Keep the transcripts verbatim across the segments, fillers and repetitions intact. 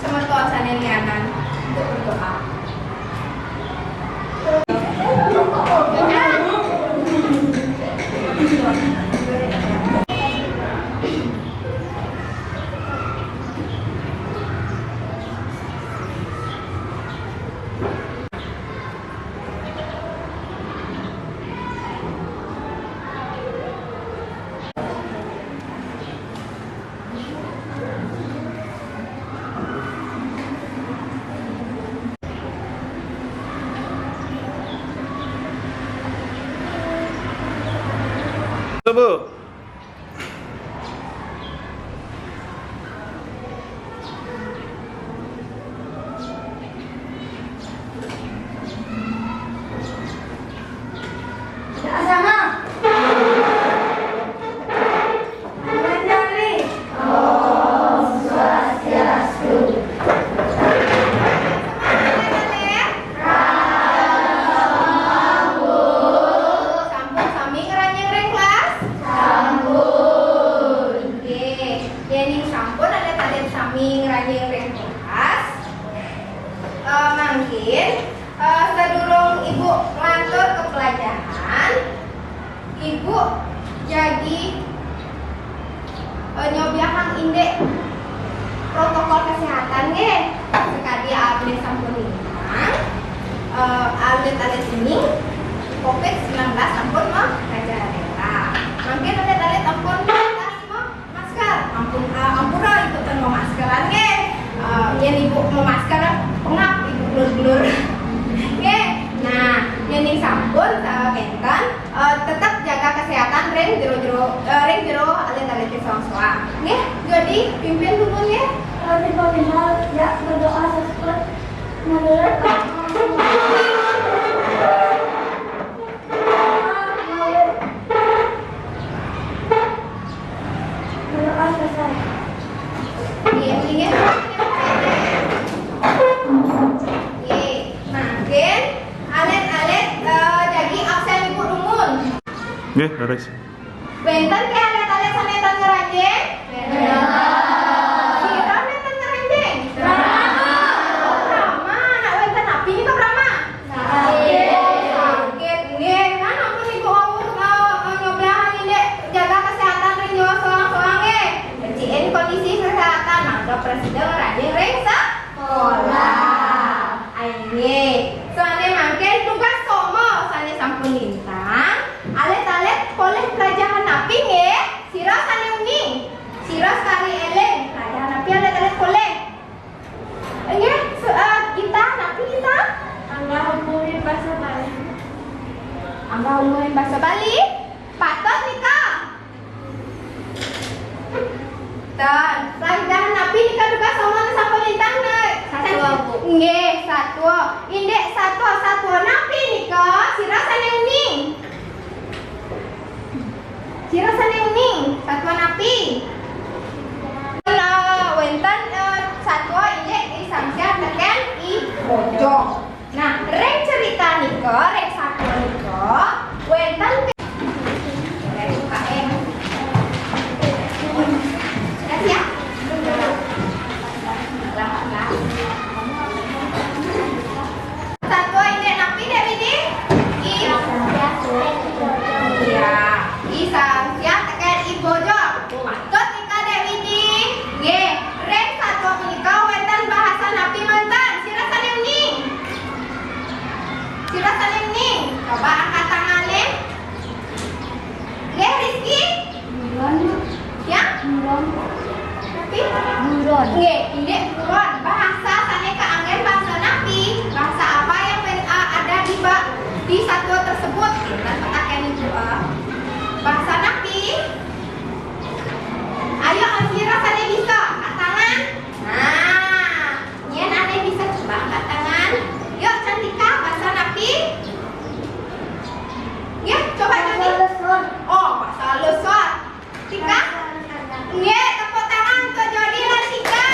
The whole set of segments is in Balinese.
Semeton sané lianan untuk berdoa. Subuh. Asana. Manjari. Om Swastiastu. Sampun sami ngranjing ring kelas? Sampun. Nggih. Yéning sampun alit-alit sami ngranjing ring kelas, eh, mangkin, eh, sadurung Ibu nglantur ke pelajaran, Ibu jagi, eh, nyobiahang indik protokol kesehatan nggih. Sakadi alit sampun ningtang, eh, alit-alit uning covid sembilan belas sampun merajalela. Mangkin alit-alit ampun masker, ampun, eh, ampura Ibu ten mamaskeran nggih. Eh, yén Ibu mamasker pengap Ibu blur-blur. Nggih. Nah, yéning sampun, eh, kénten, eh, tetep jaga kesehatan ring jero-jero, eh, ring jero alit-alit soang-soang. Nggih, Jodi pimpin dulu nggih. Amin, amin. Ya, berdoa sesuai menurut. Berdoa selesai. Nggih, nggih. Nggih, mangkin alit-alit, eh, jagi absén Ibu dumun. Nggih, leres. Wénten ké alit-alit sané ten ngranjing? Wénten. Sira nénten ngranjing? Brama. Oh, Brama. Nak wénten napi nika, Brama? Sakit. Sakit. Nggih, kan ampun Ibu wau, eh, eh, nyobiahang indik jaga kesehatan ring jero soang-soang nggih. Becikin kondisi kesehatan, mangda prasida ngranjing ring sekolah. Inggih. Sané mangkin tugas somo sané sampun lintang, alit-alit polih pelajahan napi nggih? Sira sané uning. Sira sakadi éling, pelajahan napi alit-alit polih? Inggih, su-, eh, Gita, napi Gita? Anggah umbuhing basa Bali. Anggah umbuhing basa Bali? Patut nika. Ten, pelajahan napi nika tugas somo sané sampun lintang, Nak? Satua, Bu. Nggih, satua. Indik satua, satua napi nika? Sira sané uning. Sira sané uning, satua napi? Nah, wénten, eh, satua indik I Samsiah tekén I Bojong. Nah, ring cerita nika, ring satua nika, wénten Satua indik napi, Dék Widi? I, iya, I Samsiah tekén I Bojong. Patut nika, Dék Widi. Nggih, ring satua punika wénten bahasa napi manten? Sira sané uning. Sira sané uning. Coba angkat tangané. Nggih, Rizky? Buron. Ya? Buron. Napi? Buron. Nggih, indik buron. Bahasa sané kaanggén bahasa napi? Bahasa apa yang men-, a-, ada di ba-, di satua tersebut? Nah, petakan itu, eh. Bahasa napi? Ayo, sira sané bisa, angkat tangan. Nah, nyén ané bisa coba angkat tangan. Yuk, Cantika, bahasa napi? Ya, coba Cantika. Bahasa Lesor. Oh, bahasa Lesor. Tika? Nggih, tepuk tangan untuk Jody lan Tika.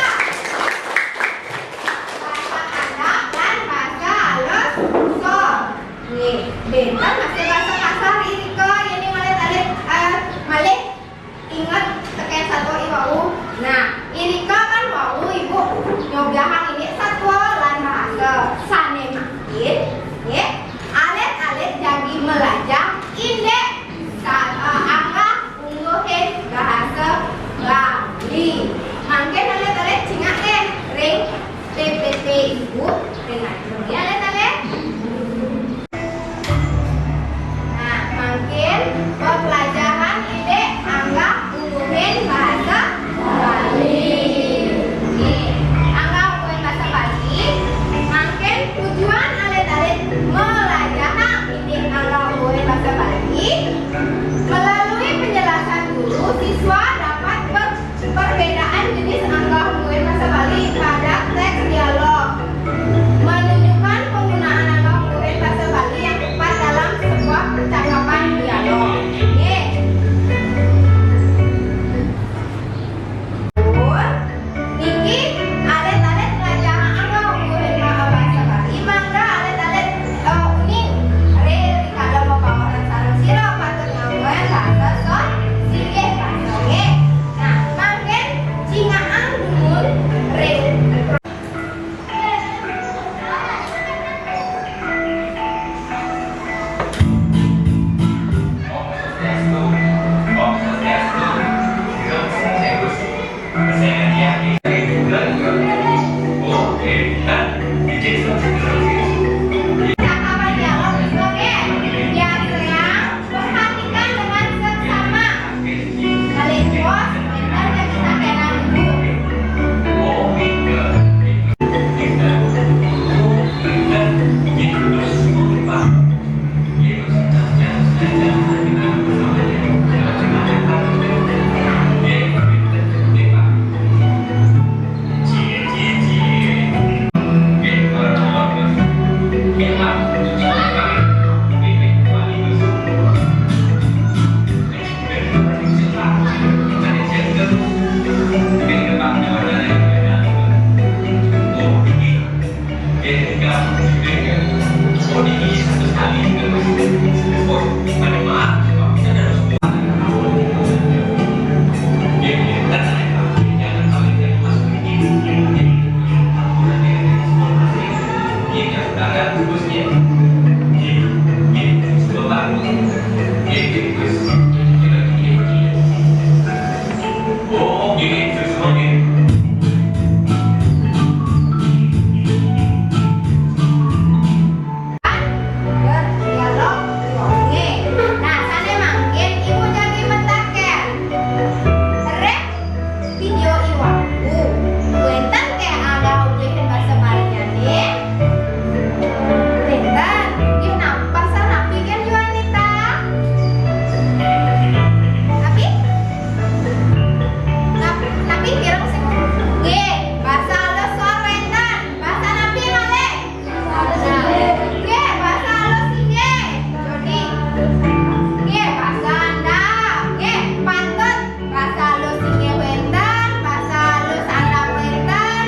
Percakapan dialog juga, oke. Biar saya perhatikan dengan seksama. Balik bos, bentar ya kita kena dulu. Berdialog, oke. Nah, sané mangkin ibu jagi mentaken. Rék video iwaku. Wénten ké anggah ugi basa Baliné? Wénten. Nggih, napa, basa napi gén, Juanita? Napi? Nap-, napi kirang sing, nggih, basa alus sor wénten. Basa napi malih? Nggih, basa alus inggih. Joni. Nggih, basa andap. Nggih, pantun. Basa alus inggih wénten, basa alus andap wénten,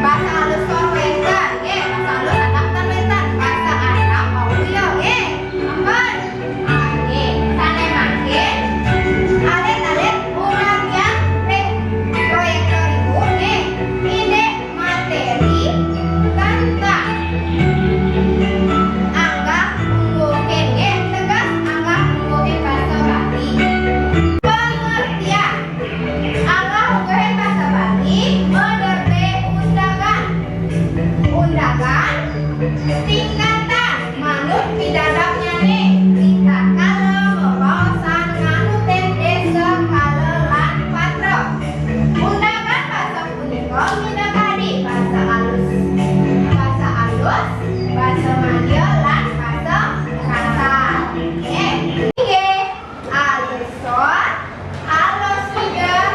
basa alus sor wénten. Nggih, basa alus andap ten wénten. Basa andap wau ya, nggih. Ampun. Nggih, sané mangkin, alit-alit ugi ring proyéktor ibu, nggih. Indik materi tentang anggah ungguhin, nggih, tegas anggah ungguhin basa Bali. Pengertian anggah ungguhin basa Bali, manerbé undagan. Undagan tingkatan manut pidadabnyané, ritatkala mabaosan nganutin désa kala lan patra. Undagan basa punika minakadi basa alus, basa alus, basa madya, lan basa kasar. Nggih. Inggih, alus sor, alus wider,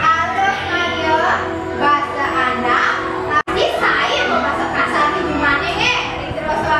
alus madya, basa andap, tapi saé basa kasar di jumahné nggih, ring jero sor.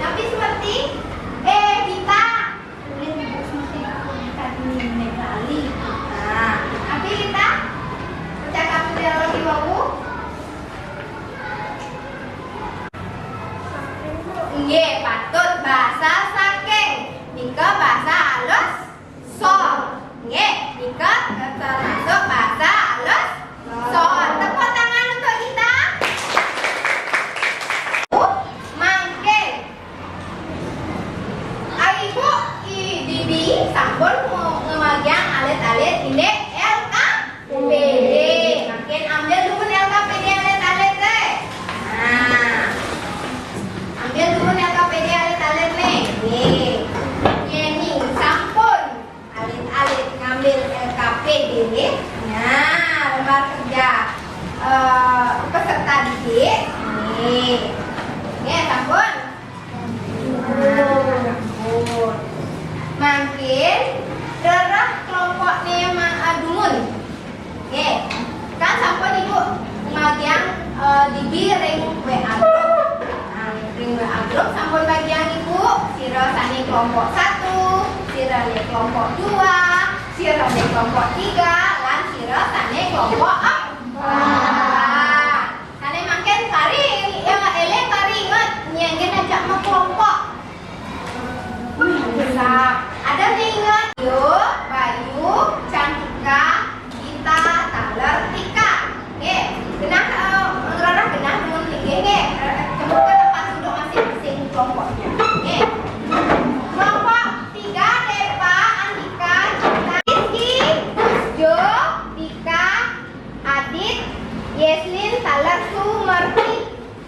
Tapi seperti, eh, kita. Ulih ibu seperti aku tadi nenek lali. Nah, tapi kita percakapan dialog di wau. Nggih, patut basa saking. Nika basa alus sol. Nggih, nika termasuk basa alus sol. Tepuk tangan untuk kita. Mangke. Ari ibu, i, Bibi sampun mo-, ngemagiang alit-alit indik L K P D. Mangkin ambil dumun L K P D alit-alit, eh. Nah. Ambil dumun L K P D alit-alit, nih. Nih. Nyeni sampun alit-alit ngambil L K P D. Nah, lembar kerja, eh, peserta didik. Nih. Nih, sampun. Nah, sampun. Mangkin rereh kelompoknya ma-, eh, dumun. Nggih. Kan sampun Ibu magiang, eh, Bibi ring W A group. Nah, ring W A group sampun bagiang Ibu, sira sane kelompok satu, sira ne kelompok dua, sira ne kelompok tiga, lan sira sane kelompok empat. Sane mangkin kari, ya, eling kari inget, nyenggen ajak ma kelompok. Bisa. Ada ne inget? Yo, Bayu, Cantika, Gita, taler Tika. Nggih, genah, eh, ngrereh genah nuwun nggih, nggih. Coba ke tempat duduk masing-masing kelompoknya. Nggih. Kelompok tiga, Depa, Andika, Gita, Rizky, Kusjo, Dika, Adit, Yeslin, taler Sumerti.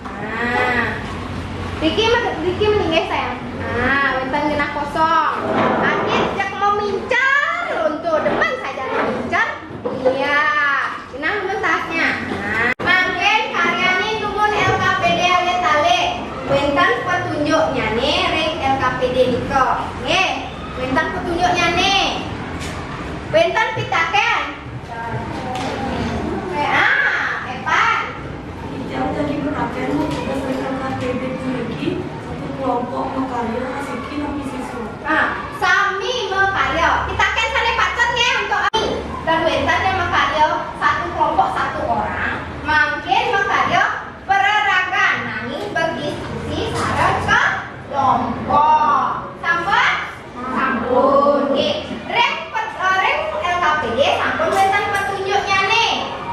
Nah. Riki, riki melinggih, sayang. Nah, wenten genah kosong. Adit jak mau mincar, untuk demen saja mau mincar. Iya, genah menun tasnya. Nah, mangkin karyanin dumun L K P D alit-alit. Wenten petunjuknya nih, ring L K P D nika. Nggih, wenten petunjuknya nih. Wenten pitaken. Eh, ah, Evan. Ijau tadi perhatian mau tugas dengan K T B puniki satu kelompok makarya asiki napi siswa. Ah, sami makarya. Pitaken sane patut nggih untuk ami. Dan wenten yang makarya satu kelompok satu orang, mangkin makarya peraragan nanging berdiskusi sareng kelompok. Sampun? Sampun, nggih. Ring pet-, eh, ring L K P D sampun wenten petunjuknya nih.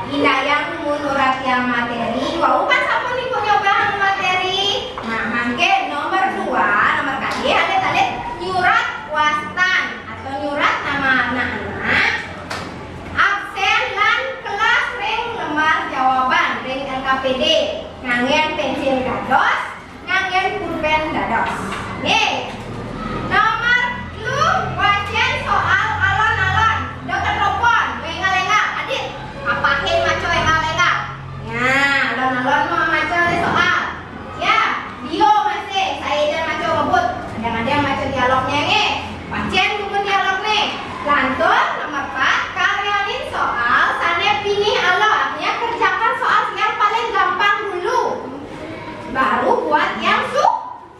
Indayang mun ora tiang materi, wau kan sampun Ibu nyobahang materi. Nah, mangke nomor dua, nomor kalih alit-alit nyurat wastan atau nyurat nama anak-anak absen lan kelas ring lembar jawaban ring L K P D. Nganggen pensil dados, nganggen pulpen dados. Nggih. Nomor telu, wacen soal alon-alon. Deket ropon, engal-engal. Adit, apahin maca engal-engal. Ya, alon-alon mau maca soal. Ya, dio masih, saya aja maca ngebut. Kadang-kadang maca dialognya nggih. Wacen buku dialog nih. Lantur nomor empat, karyanin soal sane pinih alon. Artinya kerjakan soal yang paling gampang dulu. Baru buat yang su-,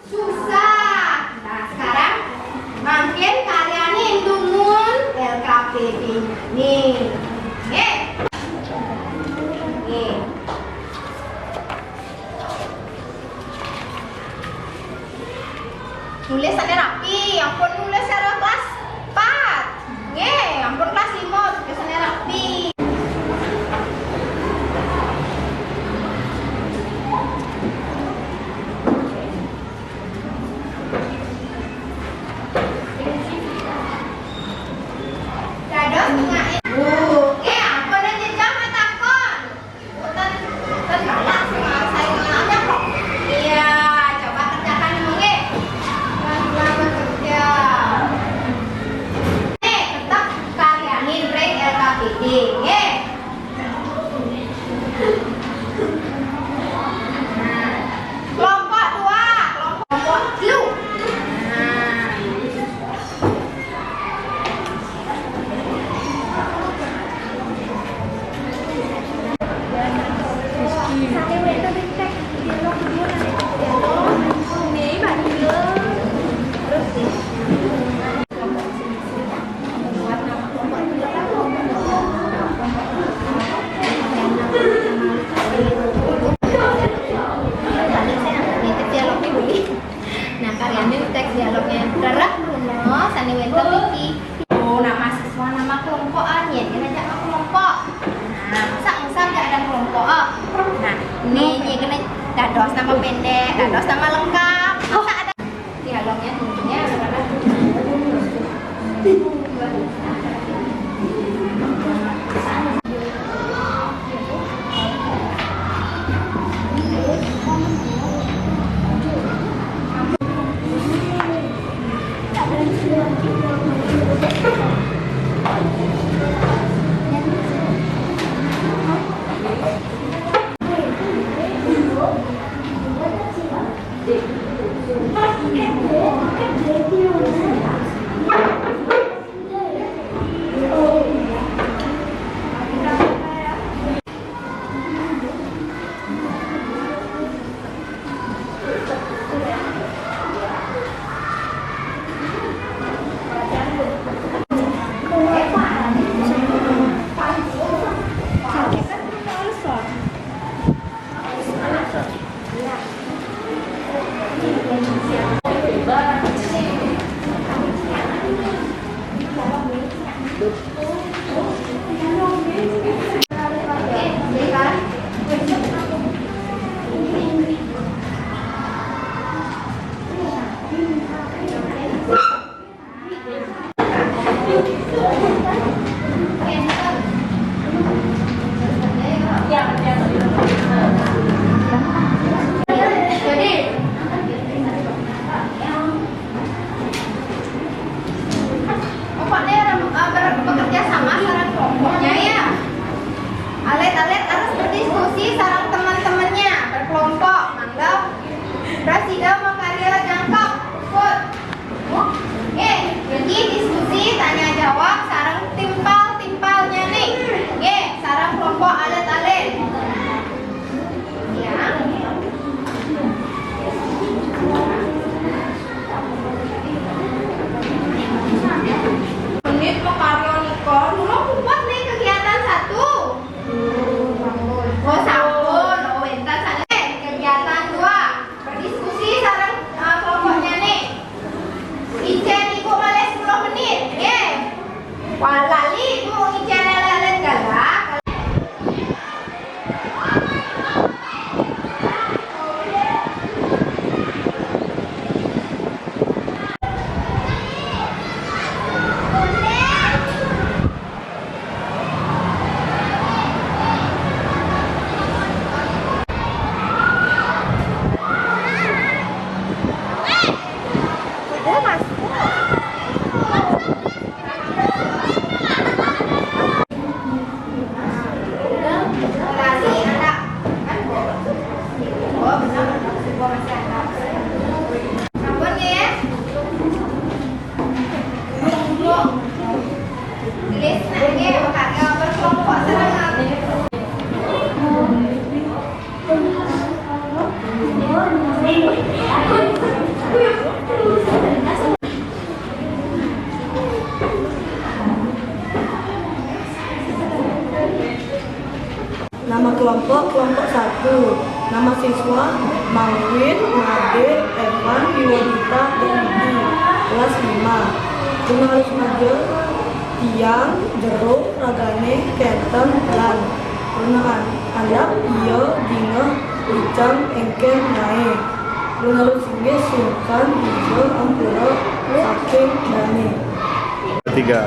susah. Nah, sekarang mangkin karyanin dumun L K P D-nya nih. Nggih. Nggih. Nulis sane rapi, ampun nulis sare kelas empat. Nggih, ampun kelas lima, nulis sane rapi. Dados ngae. Bu, nggih, ampun aja jam takon. Ten, ten galak sih, Mas. Saya kenalnya kok. Iya, coba kerjakan dulu, nggih. Pelan-pelan bekerja. Nih, tetap karya. Lanjut teks dialognya. Rereh runo sané wénten niki. Oh, nama siswa, nama kelompok, ah, nyén kena jak kelompok. Nah, masa masa jak ada kelompok, ah. Nah, ini nyén kena dados nama pendek, dados nama lengkap. Masa ada dialognya, tentunya. Jadi, pokoknya, eh, ber-, bekerja sama sareng kelompoknya ya. Alit-alit harus berdiskusi sareng teman-temannya, berkelompok, mangga. Prasida makarya jangkep, fokus. Nggih, niki diskusi tanya jawab sareng timpal-timpalnya nih. Nggih, sareng kelompok alit-alit. Ya. Menit makarya nika. Dulu kuat nih kegiatan satu. Oh, sampun. Oh, wénten sané. Kegiatan dua. Berdiskusi sareng, eh, kelompoknya nih. Icén ibu malih sepuluh menit. Nggih. Wah, lali ibu icén lélét galak. Nama kelompok, kelompok satu. Nama siswa, Mawin, Made, Evan, Yuwadita, dan Didi. Kelas lima. Runa alus madya, tiang, jero, ragané, kénten, lan. Runa an-, andhap, iya, dina, licang, éngkén, ngaé. Runa alus singgih, sungkan, ija, ampura, saking, dané. Ketiga.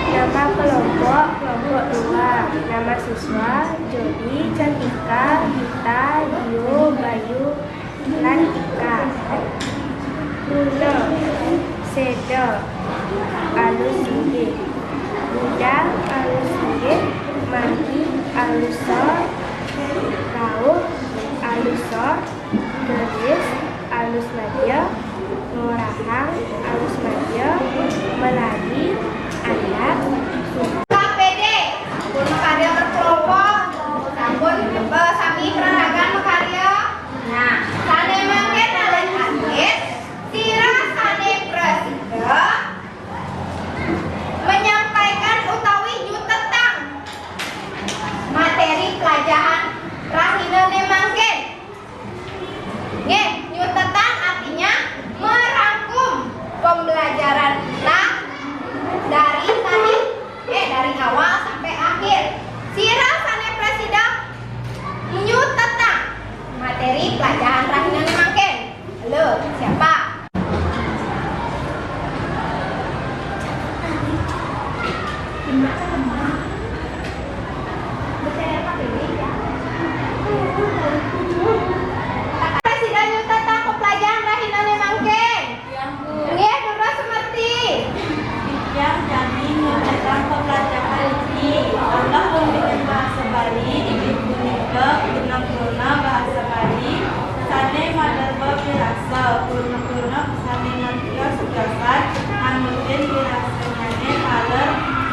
Nama kelompok, kelompok dua. Nama siswa, Jody, Cantika, Gita, Dio, Bayu, lan Ika. Runa, séda, alus singgih. Budal, alus singgih. Mandi, alus sor. Rauh, alus sor. Gerimis, alus madya. Ngorahang, alus madya. Melari, andhap. K P D, sampun makarya berkelompok, sampun, eh, sami peranakan makarya. Nah, sané mangkin alit-alit, sira sané prasida menyampaikan utawi nyutetang materi pelajaran rahinané mangkin. Nggih, nyutetang artinya merang Sida nyutet tentang pelajaran rahinané mangkin. Nggih, durus semerti. Titiang jagi nyutet tentang pelajaran niki. Angga pembinaan bahasa Bali inggih punika kruna-kruna bahasa Bali sané madherba wirasa, kruna-kruna sané ngertos gasan nganutin wirasanyané taler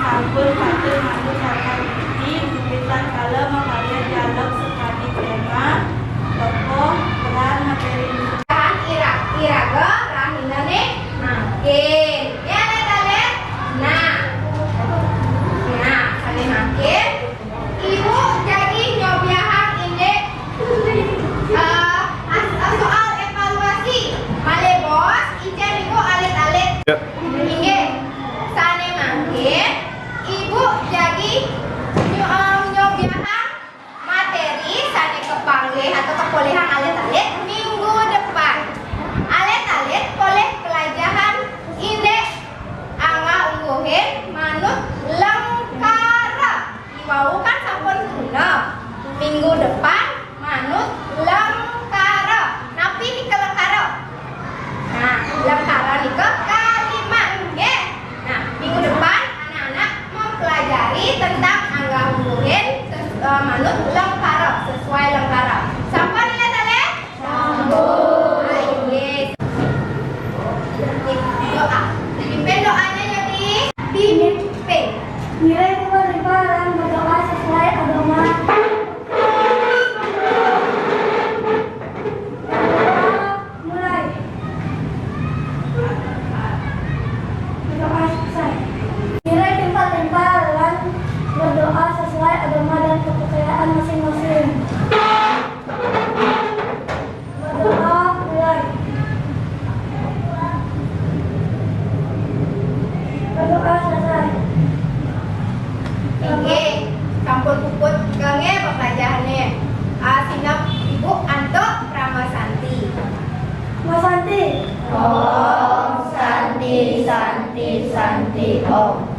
sampun patut manut tata kriti, wiwit kala makarya dialog sakadi téma, tokoh, peran, materi. Ira-, iraga rahinané mangkin. Ya, alit-alit? Nah. Nah, sané mangkin. Ibu jagi nyobiahang indik, eh, as-, eh, soal évaluasi. Malih baos, icén Ibu alit-alit. Ya. Inggih. Sané mangkin, Ibu jagi nyo-, eh, nyobiahang materi sané kapanggih atau kapolihang alit-alit minggu depan. Alit-alit polih pelajaran indik angga ungguhin manut lengkara. Iwau kan sampun kruna. Minggu depan manut lengkara. Napi nika lengkara? Nah, lengkara nika kalimat, nggih. Nah, minggu depan anak-anak mempelajari tentang angga ungguhin ses-, eh, manut lengkara, sesuai lengkara. Sampun, alit-alit? Sampun. Nggih. Doa. Dipimpin doanya, Yati. Dipimpin. Ngiring timpal-timpal lan berdoa sesuai agama. Mulai. Berdoa selesai. Ngiring timpal-timpal lan berdoa sesuai agama dan kepercayaan masing-masing. Berdoa mulai. Berdoa selesai. Inggih, sampun puput kanggé pepelajahané. Ah, sineb Ibu antuk Parama Santi. Parama Santi. Om Santi, Santi, Santi, Om.